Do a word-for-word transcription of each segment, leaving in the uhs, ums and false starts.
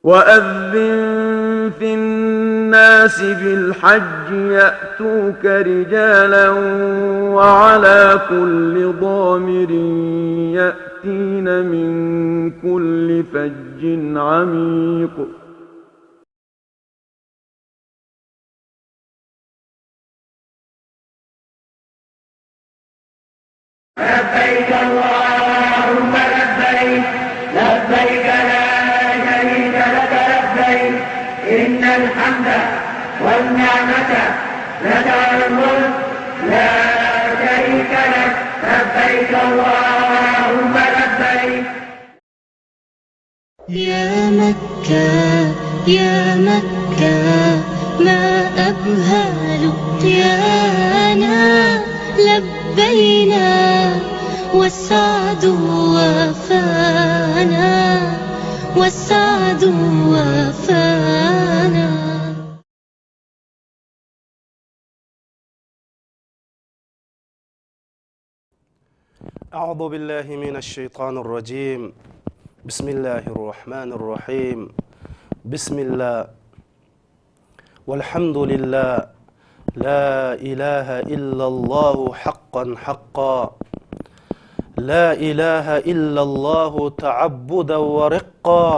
وأذن في الناس بالحج يأتوك رجالا وعلى كل ضامر يأتين من كل فج عميق. لبيك اللهم لبيك، لبيك لا شريك لك لبيك، إن الحمد والنعمة لك والملك لا شريك لك، لبيك اللهم لبيك. يا مكة، يا مكة، ما أبهى لقيانا، لبينا والسعد وفانا، والسعد وفانا. أعوذ بالله من الشيطان الرجيم. بسم الله الرحمن الرحيم. بسم الله والحمد لله. لا إله إلا الله حقا حقا. لا إله إلا الله تعبدا ورقا.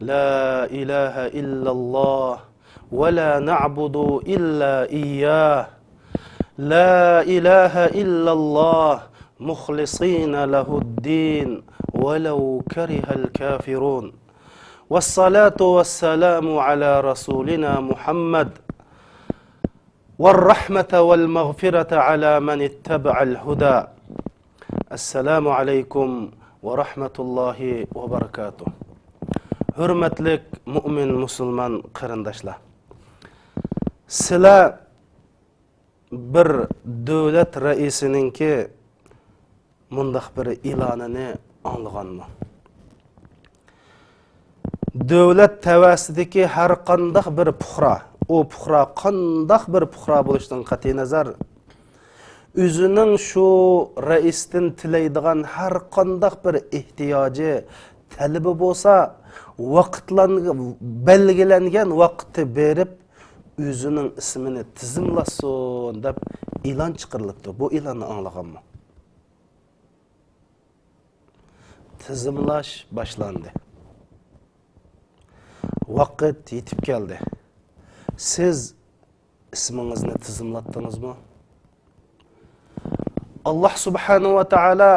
لا إله إلا الله ولا نعبد إلا إياه. لا إله إلا الله مخلصين له الدين ولو كره الكافرون. والصلاة والسلام على رسولنا محمد والرحمة والمغفرة على من اتبع الهدى. السلام عليكم ورحمة الله وبركاته. ھۆرمەتلىك مۇئمىن مۇسۇلمان قېرىنداشلار، سىلەر بىر دۆلەت رەئىسىنىڭكى مۇنداق بىر ئېلانىنى ئاڭلىغانمۇ؟ دۆلەت تەۋەسىدىكى ھەر قانداق بىر پۇقرا، ئۇ پۇقرا قانداق بىر پۇقرا بولۇشىدىن قەتئىينەزەر، ئۆزىنىڭ شۇ رەئىستىن تىلەيدىغان ھەر قانداق بىر ئېھتىياجى، تەلىپى بولسا، ۋاقىتلان-، بەلگىلەنگەن ۋاقىتتا بېرىپ، ئۆزىنىڭ ئىسمىنى تىزىملاتسۇن دەپ ئېلان چىقىرىلىپتۇ. بۇ ئېلاننى ئاڭلىغانمۇ؟ تىزىملاش باشلاندى. ۋاقىت يېتىپ كەلدى. سىز ئىسمىڭىزنى تىزىملاتتىڭىزمۇ؟ ئاللاھ سۇبھانەھۇ ۋە تائالا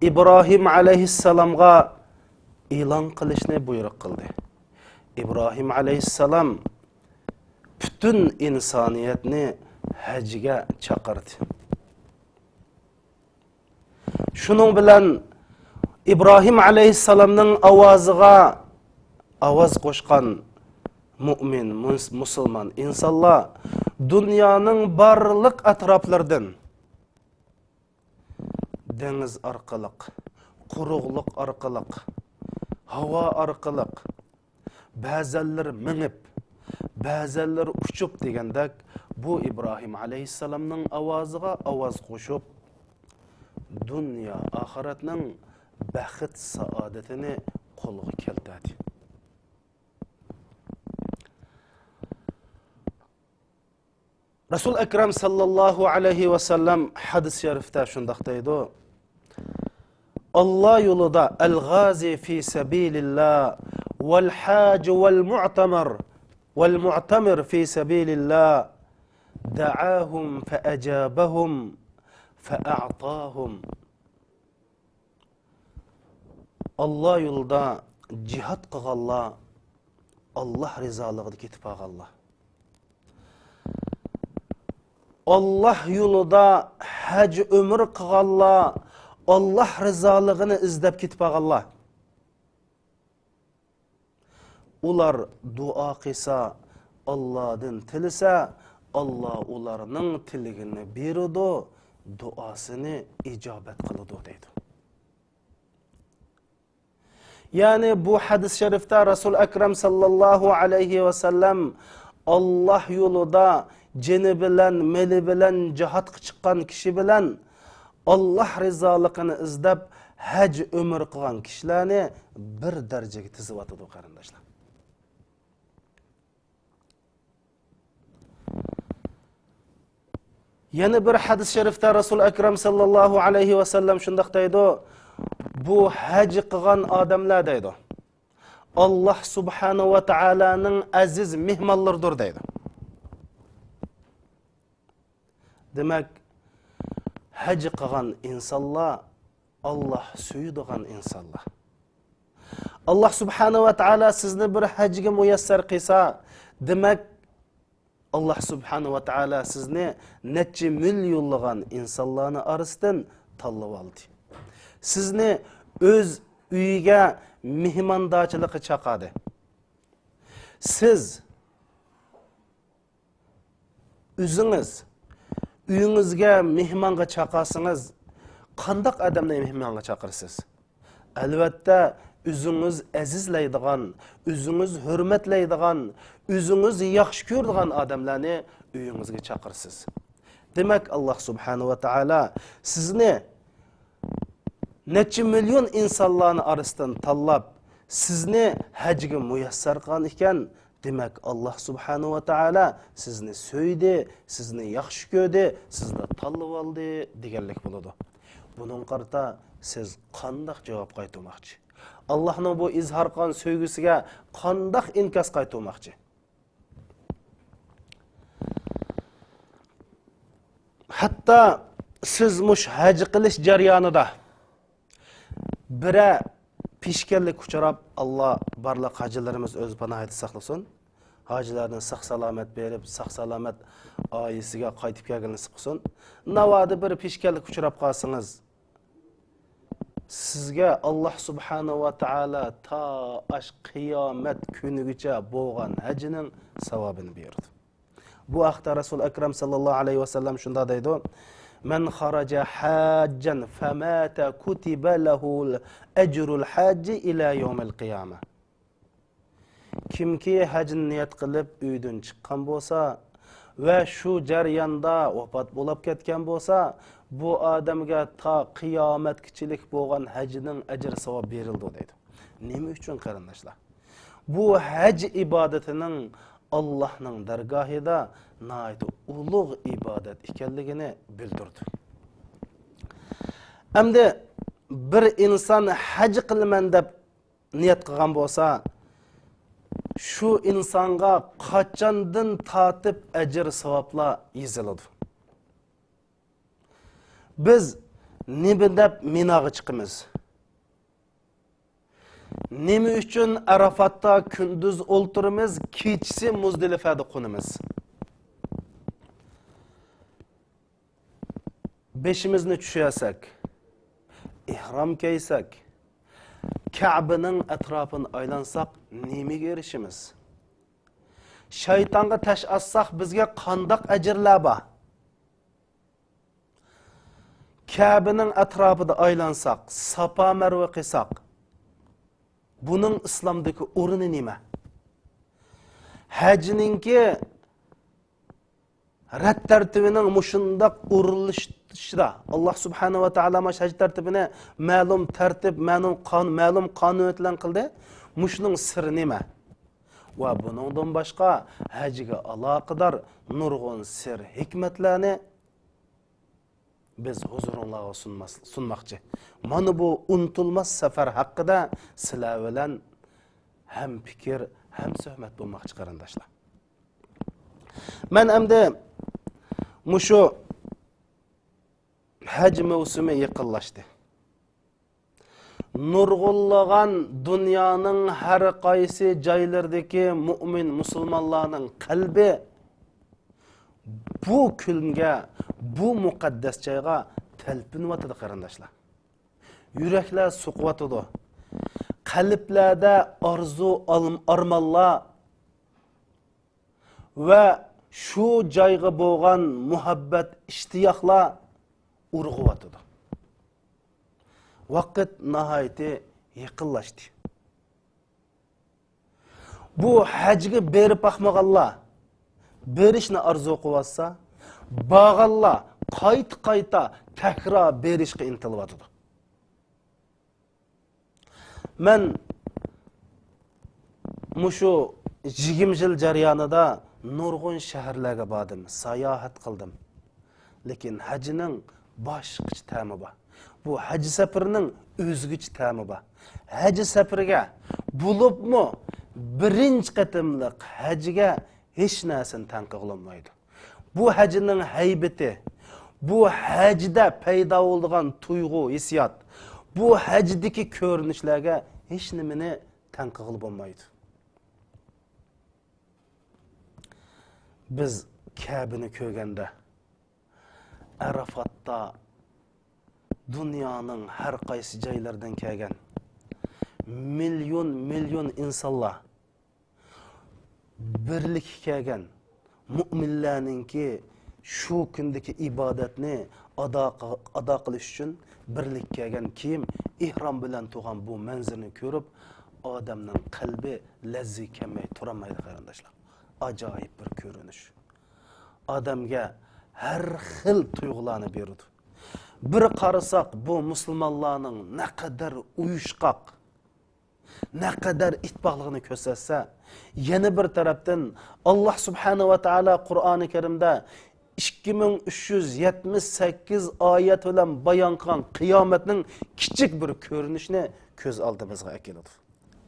ئىبراھىم ئەلەيھىسسالامغا ئېلان قىلىشنى بۇيرۇق قىلدى. ئىبراھىم ئەلەيھىسسالام پۈتۈن ئىنسانىيەتنى ھەجگە چاقىردى. شۇنىڭ بىلەن ئىبراھىم ئەلەيھىسسالامنىڭ ئاۋازىغا ئاۋاز قوشقان مۇئمىن، مۇس-، مۇسۇلمان ئىنسانلار دۇنيانىڭ بارلىق ئەتراپلىرىدىن، دېڭىز ئارقىلىق، قۇرۇقلۇق ئارقىلىق، ھاۋا ئارقىلىق، بەزەنلىرى مېڭىپ، بەزەنلىرى ئۇچۇپ دېگەندەك، بۇ ئىبراھىم ئەلەيھىسسالامنىڭ ئاۋازىغا ئاۋاز قوشۇپ، دۇنيا ئاخىرەتنىڭ بەخت سائادىتىنى قولغا كەلتۈردى. رەسۇل ئەكرەم ساللاللاھۇ ئەلەيھى ۋەسەللەم ھەدىس شەرىفتە شۇنداق دەيدۇ: ئاللا يولىدا، الغازي في سبيل الله والحاج والمعتمر، والمعتمر في سبيل الله، دعاهم فأجابهم فأعطاهم. ئاللا يولىدا جىھاد قىلغانلار، ئاللا رىزالىقىدا كېتىپ قالغانلار. ئاللا يولىدا ھەج ئۆمرە قىلغانلار، ئاللا رىزالىقىنى ئىزدەپ كېتىپ قالغانلار. ئۇلار دۇئا قىلسا، ئاللادىن تىلىسە، ئاللا ئۇلارنىڭ تىلىگىنى بېرىدۇ، دۇئاسىنى ئىجابەت قىلىدۇ دەيدۇ. يەنى بۇ ھەدىس شەرىفتە رەسۇل ئەكرەم ساللاللاھۇ ئەلەيھى ۋەسەللەم ئاللا يولىدا جېنى بىلەن، مېلى بىلەن جىھادقا چىققان كىشى بىلەن ئاللا رىزالىقىنى ئىزدەپ ھەج ئۆمرە قىلغان كىشىلەرنى بىر دەرىجىگە تىزىۋاتىدۇ، قېرىنداشلار. يەنە بىر ھەدىس شەرىفتە رەسۇل ئەكرەم ساللاللاھۇ ئەلەيھى ۋەسەللەم شۇنداق دەيدۇ، بۇ ھەج قىلغان ئادەملەر دەيدۇ، ئاللاھ سۇبھانەھۇ ۋە تائالانىڭ ئەزىز مېھمانلىرىدۇر دەيدۇ. دېمەك، ھەج قىلغان ئىنسانلار ئاللاھ سۆيىدىغان ئىنسانلار. ئاللاھ سۇبھانەھۇ ۋە تائالا سىزنى بىر ھەجگە مۇيەسسەر قىلسا، دېمەك، ئاللاھ سۇبھانەھۇ ۋە تائالا سىزنى نەچچە مىليونلىغان ئىنسانلارنى ئارىسىدىن تاللىۋالدى. سىزنى ئۆز ئۆيىگە مېھماندارچىلىققا چاقىردى. سىز ئۆزىڭىز ئۆيىڭىزگە مېھمانغا چاقىرسىڭىز، قانداق ئادەمنى مېھمانغا چاقىرىسىز؟ ئەلۋەتتە، ئۆزىڭىز ئەزىزلەيدىغان، ئۆزىڭىز ھۆرمەتلەيدىغان، ئۆزىڭىز ياخشى كۆرىدىغان ئادەملەرنى ئۆيىڭىزگە چاقىرىسىز. دېمەك، ئاللاھ سۇبھانەھۇ ۋە تائالا سىزنى نەچچە مىليون ئىنسانلارنى ئارىسىدىن تاللاپ، سىزنى ھەجگە مۇيەسسەر قىلغان ئىكەن. دېمەك، ئاللاھ سۇبھانەھۇ ۋە تائالا سىزنى سۆيدى، سىزنى ياخشى كۆردى، سىزنى تاللىۋالدى دېگەنلىك بولىدۇ. بۇنىڭغا قارىتا سىز قانداق جاۋاب قايتۇرماقچى؟ ئاللاھنىڭ بۇ ئىزھار قىلغان سۆيگۈسىگە قانداق ئىنكاس قايتۇرماقچى؟ ھەتتا سىز مۇشۇ ھەج قىلىش جەريانىدا بىرەر پېشكەللىككە ئۇچراپ، ئاللاھ بارلىق ھاجىلىرىمىز ئۆز پاناھىدا ساقلىسۇن. ھاجىلارنى ساق-سالامەت بېرىپ، ساق-سالامەت ئائىلىسىگە قايتىپ كەلگىلى نېسىپ قىلسۇن. ناۋادا بىر پېشكەللىككە ئۇچراپ قالسىڭىز، سىزگە ئاللاھ سۇبھانەھۇ ۋە تائالا تا ئاش قىيامەت كۈنىگىچە بولغان ھەجنىڭ ساۋابىنى بېرىدۇ. بۇ ھەقتە رەسۇل ئەكرەم ساللاللاھۇ ئەلەيھى ۋەسەللەم شۇنداق دەيدۇ، مەن خەرەجە ھەججەن فەماتە كۇتىبە لەھۇ ئەجرۇل ھەججى ئىلە يەۋمىل قىيامە. كىمكى ھەجنى نىيەت قىلىپ ئۆيدىن چىققان بولسا ۋە شۇ جەرياندا ۋاپات بولۇپ كەتكەن بولسا، بۇ ئادەمگە تا قىيامەتكىچىلىك بولغان ھەجنىڭ ئەجرى ساۋاب بېرىلىدۇ دەيدۇ. نېمە ئۈچۈن، قېرىنداشلار؟ بۇ ھەج ئىبادىتىنىڭ ئاللاھنىڭ دەرگاھىدا ناھايىتى ئۇلۇغ ئىبادەت ئىكەنلىكىنى بىلدۈردى. ئەمدى بىر ئىنسان ھەج قىلىمەن دەپ نىيەت قىلغان بولسا، شۇ ئىنسانغا قاچاندىن تارتىپ ئەجىر ساۋابلار يېزىلىدۇ. بىز نېمە دەپ مىناغا چىقىمىز؟ نېمە ئۈچۈن ئەرافاتتا كۈندۈز ئولتۇرىمىز، كېچىسى مۇزدىلىفەدە قونىمىز؟ بېشىمىزنى چۈشۈرسەك، ئېھرام كىيسەك، كەبىنىڭ ئەتراپىنى ئايلانساق نېمىگە ئېرىشىمىز؟ شەيتانغا تاش ئاتساق بىزگە قانداق ئەجىرلەر بار؟ كەبىنىڭ ئەتراپىدا ئايلانساق، ساپا مەرۋە قىلساق، بۇنىڭ ئىسلامدىكى ئورنى نېمە؟ ھەجنىڭكى رەت تەرتىپىنىڭ مۇشۇنداق ئورۇنلىشىشىدا، ئاللاھ سۇبھانەھۇ ۋە تائالا مانا ھەج تەرتىپىنى مەلۇم تەرتىپ، مەلۇم قان-، مەلۇم قانۇنىيەت بىلەن قىلدى. مۇشۇنىڭ سىرى نېمە؟ ۋە بۇنىڭدىن باشقا ھەجگە ئالاقىدار نۇرغۇن سىر ھېكمەتلەرنى بىز ھۇزۇرۇڭلارغا سۇنماس-، سۇنماقچى. مانا بۇ ئۇنتۇلماس سەپەر ھەققىدە سىلەر بىلەن ھەم پىكىر، ھەم سۆھبەت بولماقچى، قېرىنداشلار. مەن ئەمدى مۇشۇ ھەج مەۋسۇمى يېقىنلاشتى. نۇرغۇنلىغان دۇنيانىڭ ھەر قايسى جايلىرىدىكى مۇئمىن مۇسۇلمانلارنىڭ قەلبى بۇ كۈنگە، بۇ مۇقەددەس جايغا تەلپۈنۈۋاتىدۇ، قېرىنداشلار. يۈرەكلەر سوقۇۋاتىدۇ. قەلبلەردە ئارزۇ، ئالم-، ئارمانلار ۋە شۇ جايغا بولغان مۇھەببەت، ئىشتىياقلار ئۇرغۇۋاتىدۇ. ۋاقىت ناھايىتى يېقىنلاشتى. بۇ ھەجگە بېرىپ باقمىغانلار بېرىشنى ئارزۇ قىلىۋاتسا، بارغانلار قايتا-قايتا تەكرار بېرىشقا ئىنتىلىۋاتىدۇ. مەن مۇشۇ يىگىرمە يىل جەريانىدا نۇرغۇن شەھەرلەرگە باردىم، ساياھەت قىلدىم. لېكىن ھەجنىڭ باشقىچە تەمى بار. بۇ ھەج سەپىرىنىڭ ئۆزگىچە تەمى بار. ھەج سەپىرىگە، بولۇپمۇ بىرىنچى قېتىملىق ھەجگە ھېچ نەرسىنى تەڭ قىلغىلى بولمايدۇ. بۇ ھەجنىڭ ھەيبىتى، بۇ ھەجدە پەيدا بولىدىغان تۇيغۇ، ھېسسىيات، بۇ ھەجدىكى كۆرۈنۈشلەرگە ھېچ نېمىنى تەڭ قىلغىلى بولمايدۇ. بىز كەبىنى كۆرگەندە، ئەرەفاتتا دۇنيانىڭ ھەر قايسى جايلىرىدىن كەلگەن مىليون، مىليون ئىنسانلار بىرلىككە كەلگەن مۆمىنلەرنىڭكى شۇ كۈندىكى ئىبادەتنى ئادا، ئادا قىلىش ئۈچۈن بىرلىككە كەلگەن كىيىم، ئېھرام بىلەن تۇرغان بۇ مەنزىرىنى كۆرۈپ، ئادەمنىڭ قەلبى لەززىگە كەلمەي تۇرالمايدۇ، قېرىنداشلار. ئاجايىپ بىر كۆرۈنۈش. ئادەمگە ھەر خىل تۇيغۇلارنى بېرىدۇ. بىر قارىساق، بۇ مۇسۇلمانلارنىڭ نەقەدەر ئۇيۇشقاق، نەقەدەر ئىتتىپاقلىقىنى كۆرسەتسە، يەنە بىر تەرەپتىن، ئاللا سۇبھانەھۇ ۋە تائالا قۇرئانى كەرىمدە ئىككى مىڭ ئۈچ يۈز يەتمىش سەككىز ئايەت بىلەن بايان قىلغان قىيامەتنىڭ كىچىك بىر كۆرۈنۈشىنى كۆز ئالدىمىزغا ئەكېلىدۇ.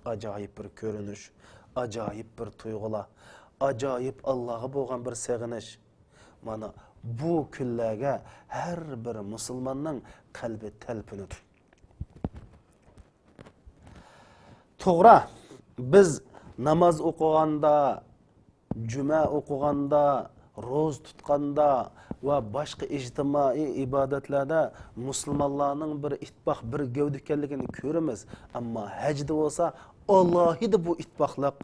ئاجايىپ بىر كۆرۈنۈش، ئاجايىپ بىر تۇيغۇلار، ئاجايىپ ئاللاغا بولغان بىر سېغىنىش. مانا بۇ كۈنلەرگە ھەر بىر مۇسۇلماننىڭ قەلبى تەلپۈنىدۇ. توغرا، بىز ناماز ئوقۇغاندا، جۈمە ئوقۇغاندا، روزا تۇتقاندا ۋە باشقا ئىجتىمائىي ئىبادەتلەردە مۇسۇلمانلارنىڭ بىر ئىتتىپاق، بىر گەۋدە ئىكەنلىكىنى كۆرىمىز. ئەمما ھەجدە بولسا ئالاھىدە بۇ ئىتتىپاقلىق،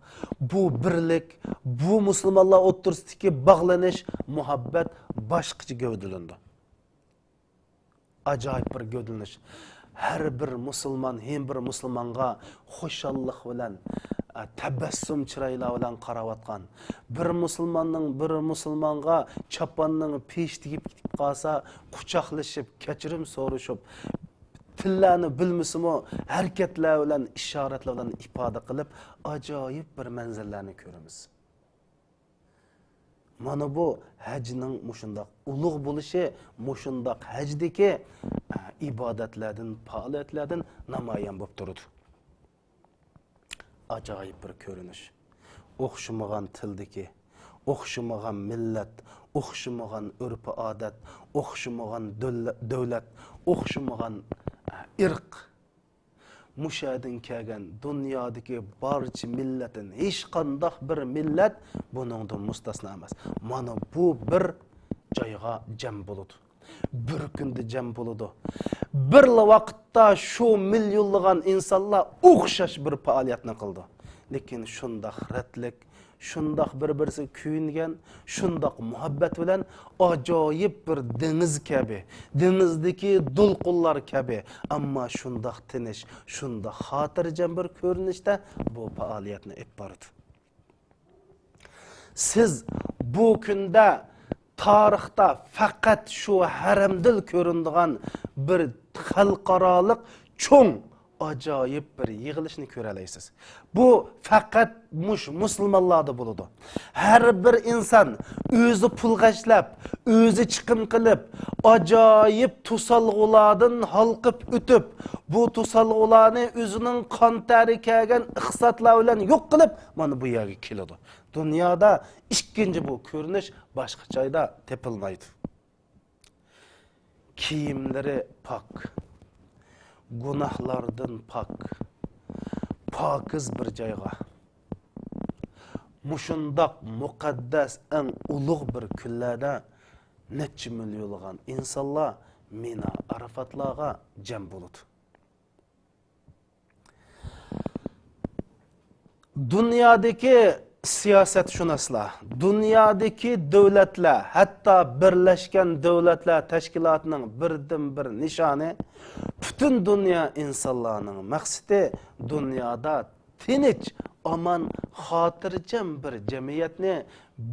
بۇ بىرلىك، بۇ مۇسۇلمانلار ئوتتۇرىسىدىكى باغلىنىش، مۇھەببەت باشقىچە گەۋدىلىنىدۇ. ئاجايىپ بىر گەۋدىلىنىش. ھەر بىر مۇسۇلمان ھېم بىر مۇسۇلمانغا خۇشاللىق بىلەن، ئە، تەبەسسۇم چىرايلار بىلەن قاراۋاتقان. بىر مۇسۇلماننىڭ بىر مۇسۇلمانغا چاپاننىڭ پېشى تېگىپ كېتىپ قالسا، قۇچاقلىشىپ، كەچۈرۈم سورىشىپ، تىللارنى بىلمىسىمۇ، ھەرىكەتلەر بىلەن، ئىشارەتلەر بىلەن ئىپادە قىلىپ، ئاجايىپ بىر مەنزىرىلەرنى كۆرىمىز. مانا بۇ ھەجنىڭ مۇشۇنداق ئۇلۇغ بولۇشى، مۇشۇنداق ھەجدىكى، ئە، ئىبادەتلەردىن، پائالىيەتلەردىن نامايان بولۇپ تۇرىدۇ. ئاجايىپ بىر كۆرۈنۈش. ئوخشىمىغان تىلدىكى، ئوخشىمىغان مىللەت، ئوخشىمىغان ئۆرپ-ئادەت، ئوخشىمىغان دۆللە-، دۆلەت، ئوخشىمىغان، ئە، ئىرق. مۇشۇ يەردىن كەلگەن دۇنيادىكى بارچە مىللەتتىن ھېچقانداق بىر مىللەت بۇنىڭدىن مۇستەسنا ئەمەس. مانا بۇ بىر جايغا جەم بولىدۇ. بىر كۈندە جەم بولىدۇ. بىرلا ۋاقىتتا شۇ مىليونلىغان ئىنسانلار ئوخشاش بىر پائالىيەتنى قىلىدۇ. لېكىن شۇنداق رەتلىك، شۇنداق بىر-بىرسىگە كۆيۈنگەن، شۇنداق مۇھەببەت بىلەن ئاجايىپ بىر دېڭىز كەبى، دېڭىزدىكى دولقۇنلار كەبى، ئەمما شۇنداق تىنچ، شۇنداق خاتىرجەم بىر كۆرۈنۈشتە بۇ پائالىيەتنى ئېلىپ بارىدۇ. سىز بۇ كۈندە تارىختا پەقەت شۇ ھەرەمدىل كۆرۈنىدىغان بىر خەلقئارالىق چوڭ ئاجايىپ بىر يىغىلىشنى كۆرەلەيسىز. بۇ پەقەت مۇش مۇسۇلمانلاردا بولىدۇ. ھەر بىر ئىنسان ئۆزى پۇل خەجلەپ، ئۆزى چىقىم قىلىپ، ئاجايىپ توسالغۇلاردىن ھالقىپ ئۆتۈپ، بۇ توسالغۇلارنى ئۆزىنىڭ قان تەرى كەلگەن ئىقتىسادلار بىلەن يوق قىلىپ، مانا بۇ يەرگە كېلىدۇ. دۇنيادا ئىككىنچى بۇ كۆرۈنۈش باشقا جايدا تېپىلمايدۇ. كىيىملىرى پاك، گۇناھلاردىن پاك، پاكىز بىر جايغا، مۇشۇنداق مۇقەددەس، ئەڭ ئۇلۇغ بىر كۈنلەردە نەچچە مىليونلىغان ئىنسانلار مىنا، ئارافاتلارغا جەم بولىدۇ. دۇنيادىكى سىياسەتشۇناسلار، دۇنيادىكى دۆلەتلەر، ھەتتا بىرلەشكەن دۆلەتلەر تەشكىلاتىنىڭ بىردىنبىر نىشانى، پۈتۈن دۇنيا ئىنسانلارنىڭ مەقسىتى دۇنيادا تىنچ، ئامان، خاتىرجەم بىر جەمئىيەتنى،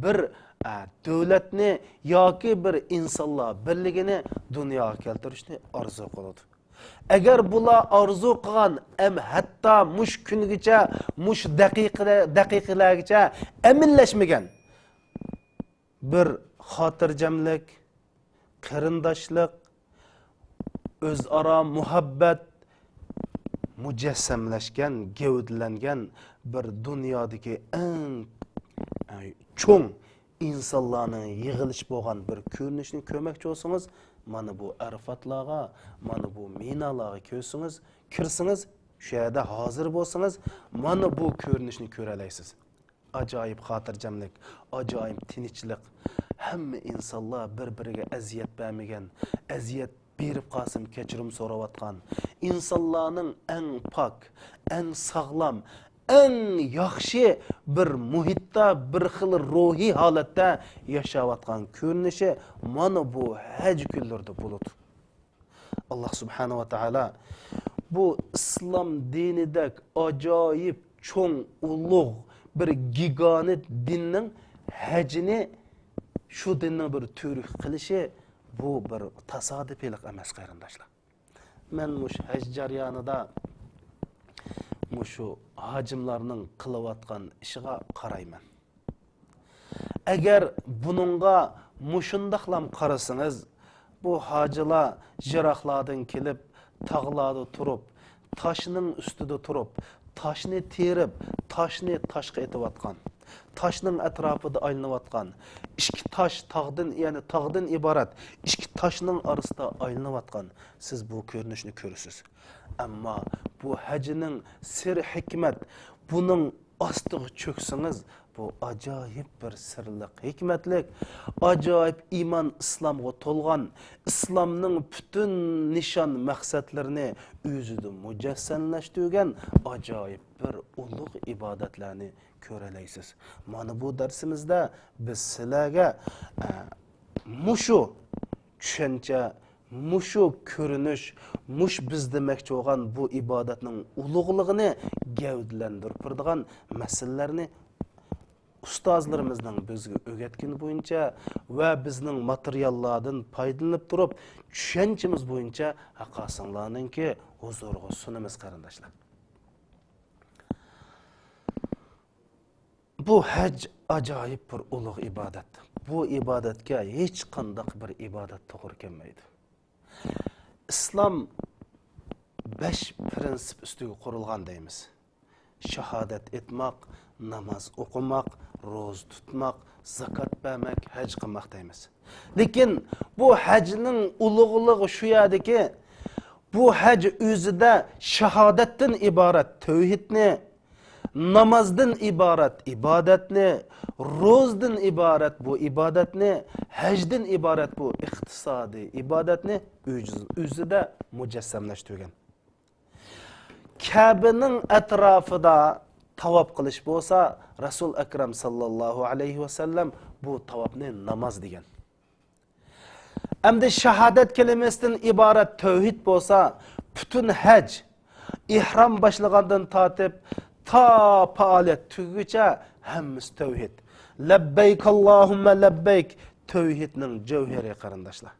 بىر، ئە، دۆلەتنى ياكى بىر ئىنسانلار بىرلىكىنى دۇنياغا كەلتۈرۈشنى ئارزۇ قىلىدۇ. ئەگەر بۇلار ئارزۇ قىلغان، ئەم، ھەتتا مۇشۇ كۈنگىچە، مۇشۇ دەقىقە-، دەقىقىلەرگىچە ئەمەلىيلەشمىگەن بىر خاتىرجەملىك، قېرىنداشلىق، ئۆزئارا مۇھەببەت مۇجەسسەملەشكەن، گەۋدىلەنگەن بىر دۇنيادىكى ئەڭ، ئەڭ چوڭ ئىنسانلارنىڭ يىغىلىشى بولغان بىر كۆرۈنۈشنى كۆرمەكچى بولسىڭىز، مانا بۇ ئەرىفاتلارغا، مانا بۇ مىنالارغا كىرسىڭىز، كىرسىڭىز، شۇ يەردە ھازىر بولسىڭىز، مانا بۇ كۆرۈنۈشنى كۆرەلەيسىز. ئاجايىپ خاتىرجەملىك، ئاجايىپ تىنچلىق. ھەممە ئىنسانلار بىر-بىرىگە ئەزىيەت بەرمىگەن، ئەزىيەت بېرىپ قالسىمۇ كەچۈرۈم سوراۋاتقان، ئىنسانلارنىڭ ئەڭ پاك، ئەڭ ساغلام، ئەڭ ياخشى بىر مۇھىتتا، بىر خىل روھىي ھالەتتە ياشاۋاتقان كۆرۈنۈشى مانا بۇ ھەج كۈنلىرىدە بولىدۇ. ئاللاھ سۇبھانەھۇ ۋە تائالا بۇ ئىسلام دىنىدەك ئاجايىپ چوڭ، ئۇلۇغ بىر گىگانت دىننىڭ ھەجنى شۇ دىننىڭ بىر تۈۋرۈك قىلىشى، بۇ بىر تاسادىپىيلىق ئەمەس، قېرىنداشلار. مەن مۇشۇ ھەج جەريانىدا مۇشۇ ھاجىملارنىڭ قىلىۋاتقان ئىشىغا قارايمەن. ئەگەر بۇنىڭغا مۇشۇنداقلام قارىسىڭىز، بۇ ھاجىلار يىراقلاردىن كېلىپ، تاغلاردا تۇرۇپ، تاشنىڭ ئۈستىدە تۇرۇپ، تاشنى تېرىپ، تاشنى تاشقا ئېتىۋاتقان، تاشنىڭ ئەتراپىدا ئايلىنىۋاتقان، ئىككى تاش تاغدىن، يەنى تاغدىن ئىبارەت ئىككى تاشنىڭ ئارىسىدا ئايلىنىۋاتقان، سىز بۇ كۆرۈنۈشنى كۆرىسىز. ئەمما بۇ ھەجنىڭ سىر ھېكمەت، بۇنىڭ ئاستىغا چۆكسىڭىز، بۇ ئاجايىپ بىر سىرلىق، ھېكمەتلىك، ئاجايىپ ئىمان ئىسلامغا تولغان، ئىسلامنىڭ پۈتۈن نىشان مەقسەتلىرىنى ئۆزىدە مۇجەسسەملەشتۈرگەن ئاجايىپ بىر ئۇلۇغ ئىبادەتلەرنى كۆرەلەيسىز. مانا بۇ دەرسىمىزدە بىز سىلەرگە، ئە، مۇشۇ چۈشەنچە، مۇشۇ كۆرۈنۈش، مۇشۇ بىز دېمەكچى بولغان بۇ ئىبادەتنىڭ ئۇلۇغلۇقىنى گەۋدىلەندۈرۈپ بېرىدىغان مەسىلىلەرنى ئۇستازلىرىمىزنىڭ بىزگە ئۆگەتكىنى بويىچە ۋە بىزنىڭ ماتېرىياللاردىن پايدىلىنىپ تۇرۇپ، چۈشەنچىمىز بويىچە ھەققاسىڭلارنىڭكى ھۇزۇرىغا سۇنىمىز، قېرىنداشلار. بۇ ھەج ئاجايىپ بىر ئۇلۇغ ئىبادەت. بۇ ئىبادەتكە ھېچقانداق بىر ئىبادەت توغرا كەلمەيدۇ. ئىسلام بەش پىرىنسىپ ئۈستىگە قۇرۇلغان دەيمىز. شاھادەت ئېيتماق، ناماز ئوقۇماق، روزا تۇتماق، زاكات بەرمەك، ھەج قىلماق دەيمىز. لېكىن بۇ ھەجنىڭ ئۇلۇغلۇقى شۇ يەردىكى، بۇ ھەج ئۆزىدە شاھادەتتىن ئىبارەت تەۋھىدنى، نامازدىن ئىبارەت ئىبادەتنى، روزىدىن ئىبارەت بۇ ئىبادەتنى، ھەجدىن ئىبارەت بۇ ئىقتىسادىي ئىبادەتنى ئۆز-، ئۆزىدە مۇجەسسەملەشتۈرگەن. كەبىنىڭ ئەتراپىدا تاۋاپ قىلىش بولسا، رەسۇل ئەكرەم ساللاللاھۇ ئەلەيھى ۋەسەللەم بۇ تاۋاپنى ناماز دېگەن. ئەمدى شاھادەت كەلىمىسىدىن ئىبارەت تەۋھىد بولسا، پۈتۈن ھەج، ئېھرام باشلىغاندىن تارتىپ تا پائالىيەت تۈگىگىچە ھەممىسى تەۋھىد. لەببەيك ئاللاھۇممە لەببەيك، تەۋھىدنىڭ جەۋھىرى، قېرىنداشلار.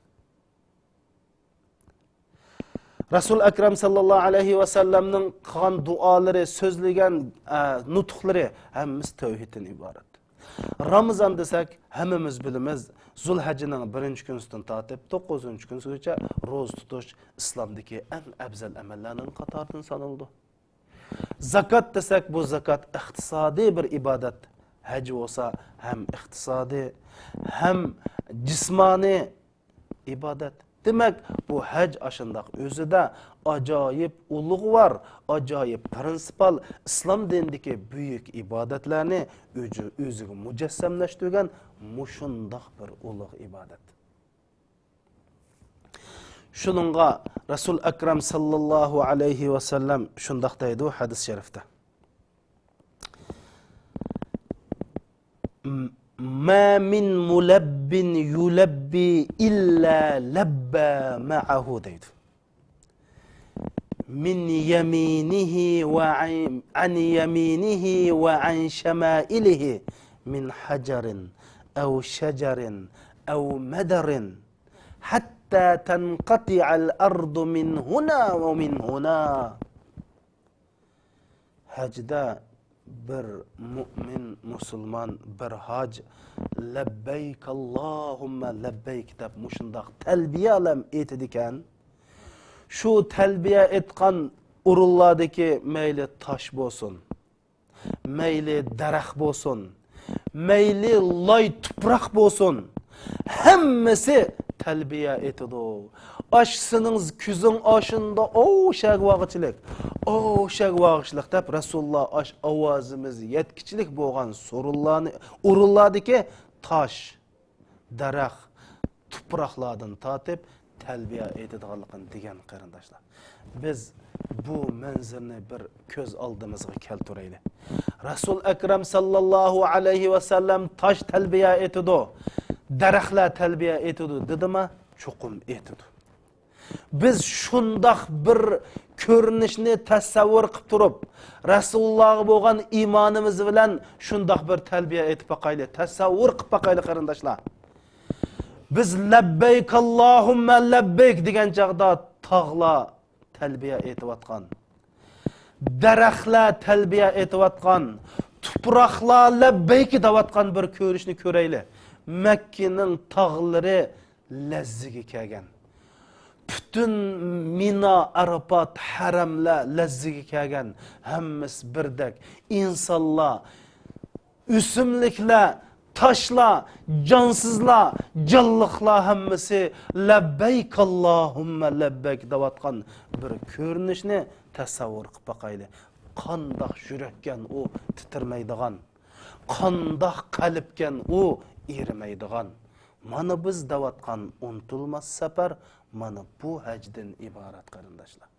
رەسۇل ئەكرەم ساللاللاھۇ ئەلەيھى ۋەسەللەمنىڭ قىلغان دۇئالىرى، سۆزلىگەن، ئە، نۇتۇقلىرى ھەممىسى تەۋھىدتىن ئىبارەت. رامىزان دېسەك، ھەممىمىز بىلىمىز، زۇلھەججىنىڭ بىرىنچى كۈنىسىدىن تارتىپ توققۇزىنچى كۈنىگىچە روزا تۇتۇش ئىسلامدىكى ئەڭ ئەۋزەل ئەمەللەرنىڭ قاتارىدىن سانىلىدۇ. زاكات دېسەك، بۇ زاكات ئىقتىسادىي بىر ئىبادەت. ھەج بولسا ھەم ئىقتىسادىي، ھەم جىسمانىي ئىبادەت. دېمەك، بۇ ھەج ئاشۇنداق ئۆزىدە ئاجايىپ ئۇلۇغۋار، ئاجايىپ پرىنسىپال ئىسلام دىنىدىكى بۈيۈك ئىبادەتلەرنى ئۆزى-، ئۆزىگە مۇجەسسەملەشتۈرگەن مۇشۇنداق بىر ئۇلۇغ ئىبادەت. شۇنىڭغا رەسۇل ئەكرەم ساللاللاھۇ ئەلەيھى ۋەسەللەم شۇنداق دەيدۇ ھەدىس شەرىفتە. ما من ملب يلبي إلا لبى معه دەيدۇ. من يمينه وعن، عن يمينه وعن شمائله من حجر أو شجر أو مدر حتى تنقطع الأرض من هنا ومن هنا. ھەجدە بىر مۇئمىن مۇسۇلمان، بىر ھاج لەببەيك ئاللاھۇممە لەببەيك دەپ مۇشۇنداق تەلبىيەلەم ئېيتىدىكەن. شۇ تەلبىيە ئېيتقان ئورۇنلاردىكى مەيلى تاش بولسۇن، مەيلى دەرەخ بولسۇن، مەيلى لاي تۇپراق بولسۇن، ھەممىسى تەلبىيە ئېيتىدۇ. ئاش سېنىڭ كۆزۈڭ ئاشۇندا ئوشەگ ۋاغىچىلىك، ئوشەگ ۋاغىچىلىق دەپ رەسۇلۇللا ئاش ئاۋازىمىز يەتكۈچىلىك بولغان سورۇنلارنى، ئورۇنلاردىكى تاش، دەرەخ، تۇپراقلاردىن تارتىپ تەلبىيە ئېيتىدىغانلىقىنى دېگەن، قېرىنداشلار. بىز بۇ مەنزىرىنى بىر كۆز ئالدىمىزغا كەلتۈرەيلى. رەسۇل ئەكرەم ساللاللاھۇ ئەلەيھى ۋەسەللەم تاش تەلبىيە ئېيتىدۇ، دەرەخلەر تەلبىيە ئېيتىدۇ دېدىما؟ چوقۇم ئېيتىدۇ. بىز شۇنداق بىر كۆرۈنۈشنى تەسەۋۋۇر قىلىپ تۇرۇپ، رەسۇلۇللاغا بولغان ئىمانىمىز بىلەن شۇنداق بىر تەلبىيە ئېيتىپ باقايلى، تەسەۋۋۇر قىلىپ باقايلى، قېرىنداشلار. بىز لەببەيك ئاللاھۇممە لەببەيك دېگەن چاغدا تاغلار تەلبىيە ئېيتىۋاتقان، دەرەخلەر تەلبىيە ئېيتىۋاتقان، تۇپراقلار لەببەيك دەۋاتقان بىر كۆرۈنۈشنى كۆرەيلى. مەككىنىڭ تاغلىرى لەرزىگە كەلگەن. پۈتۈن مىنا، ئەرپات، ھەرەملەر لەرزىگە كەلگەن. ھەممىسى بىردەك. ئىنسانلار، ئۆسۈملۈكلەر، تاشلار، جانسىزلار، جانلىقلار ھەممىسى لەببەيك ئاللاھۇممە لەببەيك دەۋاتقان بىر كۆرۈنۈشنى تەسەۋۋۇر قىلىپ باقايلى. قانداق يۈرەككەن ئۇ تىترىمەيدىغان، قانداق قەلبكەن ئۇ ئېرىمەيدىغان. مانا بىز دەۋاتقان ئۇنتۇلماس سەپەر مانا بۇ ھەجدىن ئىبارەت، قېرىنداشلار.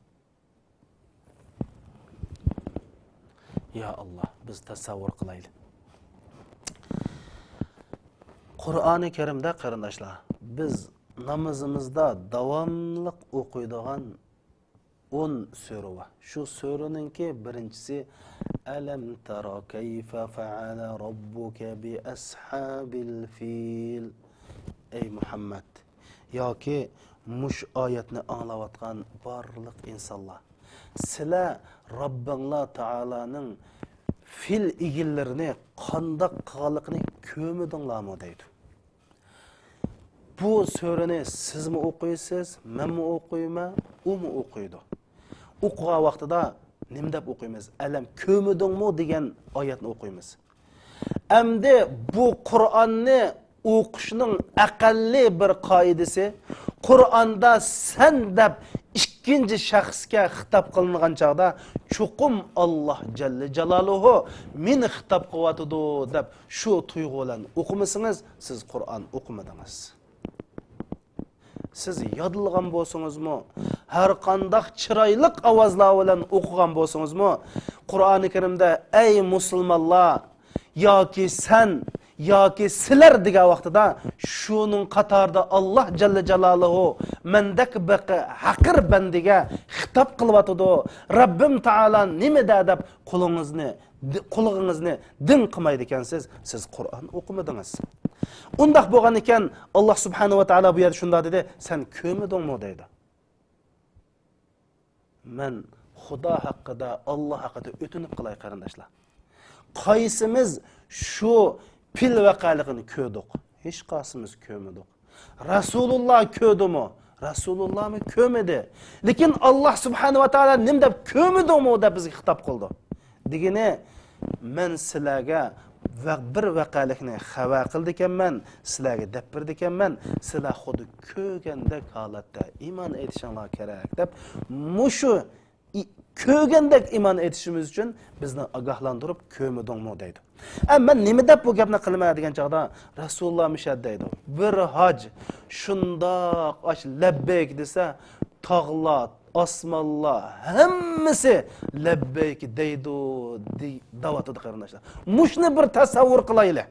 يا ئاللا، بىز تەسەۋۋۇر قىلايلى. قۇرئانى كەرىمدە، قېرىنداشلار، بىز نامىزىمىزدا داۋاملىق ئوقۇيدىغان ئون سۈرە بار. شۇ سۈرىنىڭكى بىرىنچىسى، ئەلەم تەرا كەيفە فەئەلە رەببۇكە بىئەسھابىل فىل. ئەي مۇھەممەد، ياكى مۇشۇ ئايەتنى ئاڭلاۋاتقان بارلىق ئىنسانلار، سىلەر رەببىڭلار تائالانىڭ فىل ئىگىلىرىنى قانداق قىلغانلىقىنى كۆرمىدىڭلارمۇ دەيدۇ. بۇ سۈرىنى سىزمۇ ئوقۇيسىز، مەنمۇ ئوقۇيمەن، ئۇمۇ ئوقۇيدۇ. ئوقۇغان ۋاقتىدا نېمە دەپ ئوقۇيمىز؟ ئەلەم كۆرمىدىڭمۇ دېگەن ئايەتنى ئوقۇيمىز. ئەمدى بۇ قۇرئاننى ئوقۇشنىڭ ئەقەللىي بىر قائىدىسى، قۇرئاندا سەن دەپ ئىككىنچى شەخسكە خىتاب قىلىنغان چاغدا، چوقۇم ئاللا جەللە جالالۇھۇ مېنى خىتاب قىلىۋاتىدۇ دەپ شۇ تۇيغۇ بىلەن ئوقۇمىسىڭىز، سىز قۇرئان ئوقۇمىدىڭىز. سىز يادلىغان بولسىڭىزمۇ، ھەر قانداق چىرايلىق ئاۋازلار بىلەن ئوقۇغان بولسىڭىزمۇ، قۇرئانى كەرىمدە، ئەي مۇسۇلمانلار، ياكى سەن، ياكى سىلەر دېگەن ۋاقتىدا، شۇنىڭ قاتارىدا ئاللا جەللە جالالۇھۇ مەندەك بىر ھەقىر بەندىگە خىتاب قىلىۋاتىدۇ. رەببىم تائالا نېمىدە دەپ قولىڭىزنى دى-، قۇلىقىڭىزنى دىڭ قىلمايدىكەنسىز، سىز قۇرئان ئوقۇمىدىڭىز. ئۇنداق بولغان ئىكەن، ئاللا سۇبھانەھۇ ۋە تائالا بۇ يەردە شۇنداق دېدى، سەن كۆرمىدىڭمۇ دەيدۇ. مەن خۇدا ھەققىدە، ئاللا ھەققىدە ئۆتۈنۈپ قىلاي، قېرىنداشلار. قايسىمىز شۇ پىل ۋەقەلىكىنى كۆردۇق؟ ھېچقايسىمىز كۆرمىدۇق. رەسۇلۇللا كۆردىمۇ؟ رەسۇلۇللامۇ كۆرمىدى. لېكىن ئاللا سۇبھانەھۇ ۋە تائالا نېمە دەپ، كۆرمىدىڭمۇ دەپ بىزگە خىتاب قىلىدۇ. دېگىنى، مەن سىلەرگە ۋە-، بىر ۋەقەلىكنى خەۋەر قىلىدىكەنمەن، سىلەرگە دەپ بېرىدىكەنمەن، سىلەر خۇددى كۆرگەندەك ھالەتتە ئىمان ئېيتىشىڭلار كېرەك دەپ، مۇشۇ ئى-، كۆرگەندەك ئىمان ئېيتىشىمىز ئۈچۈن بىزنى ئاگاھلاندۇرۇپ، كۆرمىدىڭمۇ دەيدۇ. ئە، مەن نېمە دەپ بۇ گەپنى قىلىمەن دېگەن چاغدا، رەسۇلۇللا مۇشۇ يەردە دەيدۇ، بىر ھاج شۇنداق ئاش لەببەيك دېسە، تاغلار، ئاسمانلار ھەممىسى لەببەيك دەيدۇ، دېي-، دەۋاتىدۇ، قېرىنداشلار. مۇشۇنى بىر تەسەۋۋۇر قىلايلى.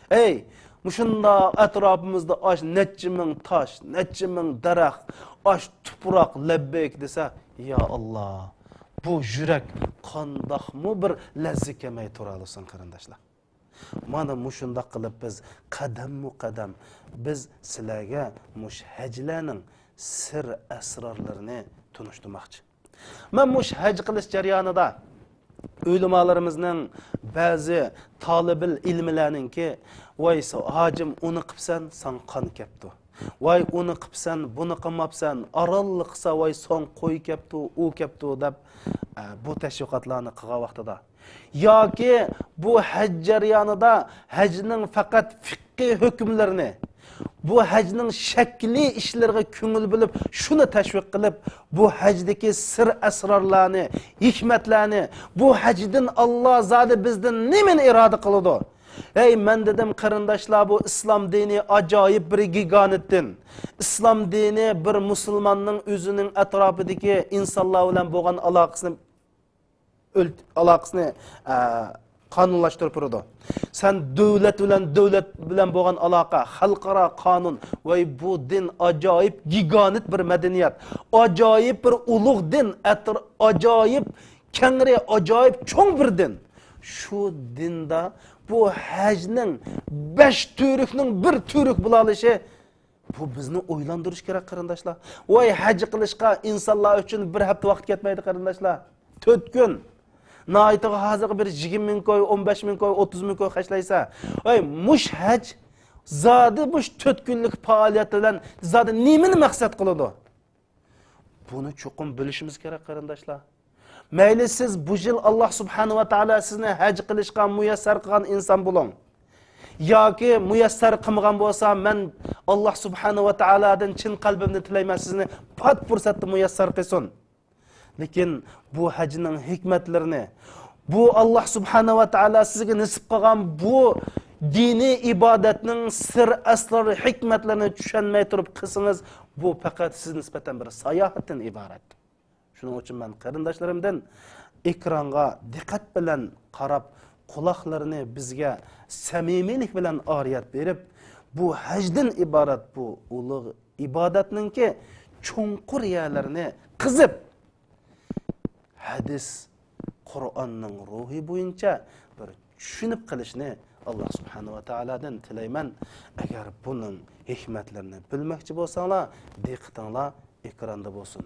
ئەي، مۇشۇنداق ئەتراپىمىزدا ئاش نەچچە مىڭ تاش، نەچچە مىڭ دەرەخ، ئاش تۇپراق لەببەيك دېسە، يا ئاللا، بۇ يۈرەك قانداقمۇ بىر لەرزىگە كەلمەي تۇرالىسۇن، قېرىنداشلار. مانا مۇشۇنداق قىلىپ بىز قەدەممۇ قەدەم بىز سىلەرگە مۇشۇ ھەجلەرنىڭ سىر ئەسرارلىرىنى تونۇشتۇرماقچى. مەن مۇشۇ ھەج قىلىش جەريانىدا ئۆلىمالىرىمىزنىڭ بەزى تالىبىل ئىلمىلەرنىڭكى، ۋاي، ھاجىم، ئۇنى قىپسەن، ساڭا قان كەپتۇ. ۋاي، ئۇنى قىپسەن، بۇنى قىلماپسەن، ئارانلا قىلسا، ۋاي، ساڭا قوي كەپتۇ، ئۇ كەپتۇ، دەپ، ئە، بۇ تەشۋىقاتلارنى قىلغان ۋاقتىدا. ياكى بۇ ھەج جەريانىدا ھەجنىڭ پەقەت فىقھىي ھۆكۈملىرىنى، بۇ ھەجنىڭ شەكلىي ئىشلىرىغا كۆڭۈل بۆلۈپ، شۇنى تەشۋىق قىلىپ، بۇ ھەجدىكى سىر ئەسرارلارنى، ھېكمەتلەرنى، بۇ ھەجدىن ئاللا زادى بىزدىن نېمىنى ئىرادە قىلىدۇ؟ ھەي، مەن دېدىم، قېرىنداشلار، بۇ ئىسلام دىنى ئاجايىپ بىر گىگانت دىن. ئىسلام دىنى بىر مۇسۇلماننىڭ ئۆزىنىڭ ئەتراپىدىكى ئىنسانلار بىلەن بولغان ئالاقىسىنى ئۆلت-، ئالاقىسىنى، ئە، قانۇنلاشتۇرۇپ بېرىدۇ. سەن دۆلەت بىلەن، دۆلەت بىلەن بولغان ئالاقە، خەلقئارا قانۇن. ۋاي، بۇ دىن ئاجايىپ گىگانت بىر مەدەنىيەت، ئاجايىپ بىر ئۇلۇغ دىن، ئەتر-، ئاجايىپ كەڭرى، ئاجايىپ چوڭ بىر دىن. شۇ دىندا بۇ ھەجنىڭ بەش تۈركنىڭ بىر تۈرك بولالىشى، بۇ بىزنى ئويلاندۇرۇش كېرەك، قېرىنداشلار. ۋاي، ھەج قىلىشقا ئىنسانلار ئۈچۈن بىر ھەپتە ۋاقىت كەتمەيدۇ، قېرىنداشلار. تۆت كۈن. ناھايىتىغا ھازىرغا بىر يىگىرمە مىڭ كوي، ئون بەش مىڭ كوي، ئوتتۇز مىڭ كوي خەجلەيسە. ۋاي، مۇش ھەج زادى مۇش تۆت كۈنلۈك پائالىيەت بىلەن زادى نېمىنى مەقسەت قىلىدۇ؟ بۇنى چوقۇم بىلىشىمىز كېرەك، قېرىنداشلار. مەيلى سىز بۇ يىل ئاللا سۇبھانە ۋە تائالا سىزنى ھەج قىلىشقا مۇيەسسەر قىلغان ئىنسان بولۇڭ. ياكى مۇيەسسەر قىلمىغان بولسا، مەن ئاللا سۇبھانە ۋە تائالادىن چىن قەلبىمدىن تىلەيمەن، سىزنى پات پۇرسەتتە مۇيەسسەر قىلسۇن. لېكىن بۇ ھەجنىڭ ھېكمەتلىرىنى، بۇ ئاللا سۇبھانە ۋە تائالا سىزگە نېسىپ قىلغان بۇ دىنىي ئىبادەتنىڭ سىر ئەسرار ھېكمەتلىرىنى چۈشەنمەي تۇرۇپ قىلسىڭىز، بۇ پەقەت سىز نىسبەتەن بىر ساياھەتتىن ئىبارەت. شۇنىڭ ئۈچۈن مەن قېرىنداشلىرىمدىن ئېكرانغا دىققەت بىلەن قاراپ، قۇلاقلىرىنى بىزگە سەمىمىيلىك بىلەن ئارىيەت بېرىپ، بۇ ھەجدىن ئىبارەت بۇ ئۇلۇغ ئىبادەتنىڭكى چوڭقۇر يەرلىرىنى قېزىپ، ھەدىس، قۇرئاننىڭ روھى بويىچە بىر چۈشىنىپ قېلىشنى ئاللا سۇبھانە ۋە تائالادىن تىلەيمەن. ئەگەر بۇنىڭ ھېكمەتلىرىنى بىلمەكچى بولساڭلار، دىققىتىڭلار ئېكراندا بولسۇن.